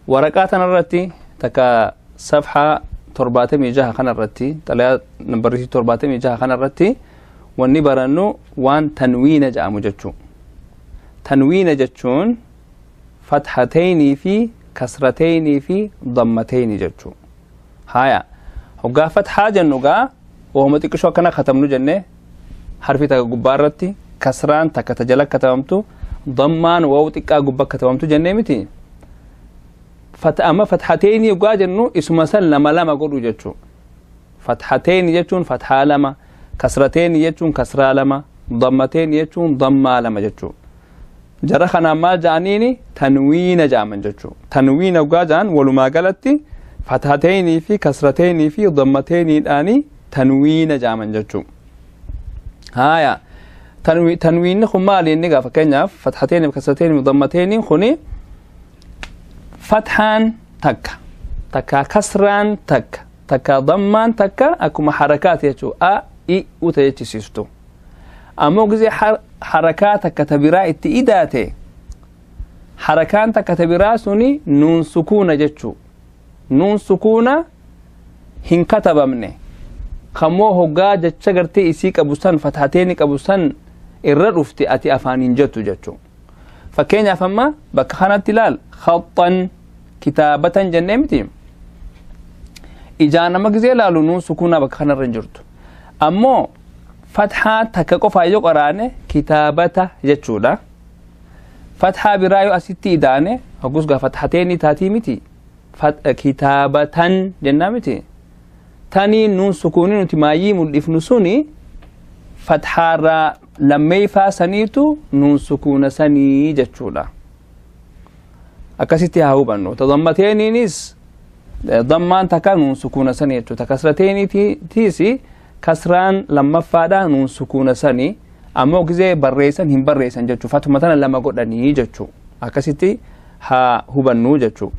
Waraqaa tanarratti takka safhaa 76 kanarratti, xalayaa nambarrii 76 kanarratti wanni barannu waan tanwiina jedhamu jechuu. Tanwiina jechuun fathateynii fi kasrateynii fi dammateynii jechuu. Haya, hoggaa fathaa jennu gaa wahuma xiqqishoo akkana katabnu jenne, harfi takka gubbaa irratti, kasraan takka ta jala katabamtu, dammaan waw xiqqaa gubbaa katabamtu jennee miti. Amma fathateynii hoggaa jennu isuma san lama lama godhu jechuu. Fathateynii jechuun fathaa lama, kasrateynii jechuun kasraa lama, dammateynii jechuun dammaa lama jechuu. Jara kanaan maal ja'aniini? Tanwiina ja'aman jechuu. Tanwiina hoggaa ja'an walumaa galatti fathateynii fi kasrateynii fi dammateyniidhaani tanwiina ja'aman jechuu. Haya, tanwiinni kun maali inni gaa? Fakkeenyaaf fathateynii fi kasrateynii fi dammateyniin kuni fathaan takka takka, kasraan takka takka, dammaan takka, akkuma harakaati jechuu, a i u ta jechisiistu. Ammoo gisee harakaa takka ta biraa itti idaate, harakaan takka ta biraa suni nuun sukuuna jechuu. Nuun sukuuna hin katabamne kammoo hoggaa jecha gartee isii qabu san, fathateeni qabu san irra dhufte, ati afaan hin jettu jechuu. Fakkeenyaaf amma bakka kanatti ilaal, khaxxan, kitaabatan jennee miti? Ijaan nama gisee ilaalu nuun sukuunaa bakka kanarra hin jirtu. Ammoo fathaa takka qofaa yoo qaraane kitaabata jechuudha. Fathaa biraa yoo asitti idaane, hoggus gaa fathateeni taatii miti? Kitaabatan jennaa miti? Tanii nuun sukuunii nuti maayyii mul'ifnu suni fathaarraa lammeeyfaa saniitu nuun sukuuna sanii jechuudha. Akkasitti haa hubannu. Tadammateeniinis dammaan takka nuun sukuuna sanii jechuudha. Kasrateeniitiis kasraan lammaffaadha nuun sukuuna sanii. Ammoo gisee barreessan hin barreessan jechuu, fatuma tana lama godhanii jechuu. Akkasitti haa hubannuu jechuu.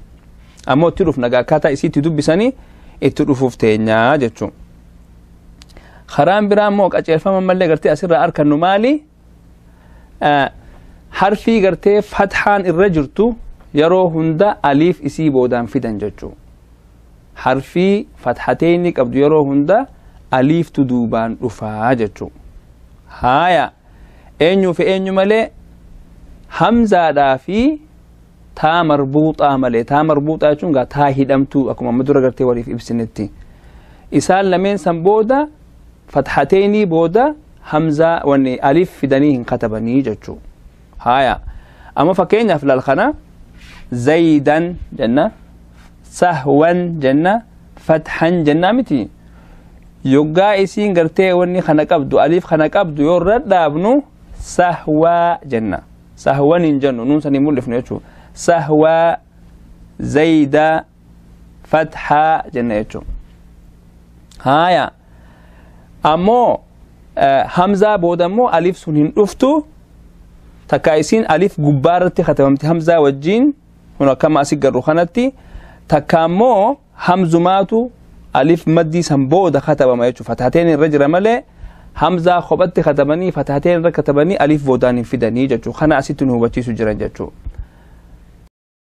Ammoo itti dhufna, akkaataa isiitti dubbisanii itti dhufuuf teenyaa jechuu. Karaan biraa immoo qajeelfama mallee gartee asirraa arkannu maali? Harfii gartee fathaan irra jirtu yeroo hunda aliif isii boodaan fidan jechuu. Harfii fathateeni qabdu yeroo hunda aliiftu duubaan dhufaa jechuu. Haaya, eenyuu fi eenyu malee? Hamzaadhaa fi taa marbuuxaa malee. Taa marbuuxaa jechuun gaa taa hidhamtuu, akkuma amma dura gartee waliif ibsinetti. Isaan lameen san booda, fathateenii booda, hamzaa wanni alif fidanii hin katabanii jechuu. Haaya, amma fakkeenyaaf laal kana, zaydan jenna, sahwan jenna, fathan jenna miti? Yoggaa isiin gartee wanni kana qabdu, alif kana qabdu yoo irra dhaabnu, sahwaa jenna, sahwan hin jennu, nuun sanii mul'ifnu jechuu. Sahwaa, zayda, fathaa jenna jechuu. Haaya, ammoo hamzaa booda immoo alif sun hin dhuftu. Takka isiin alif gubbaa irratti katabamti hamzaa wajjiin kun akkama asi garru kanatti, takka ammoo hamzumaatu alif maddii san booda katabama jechuudha. Fathateen irra jira malee hamzaa kophatti katabanii, fathateen irra katabanii, alif boodaan hin fidanii jechuudha. Kana asitti nu hubachiisu jiran jechuudha.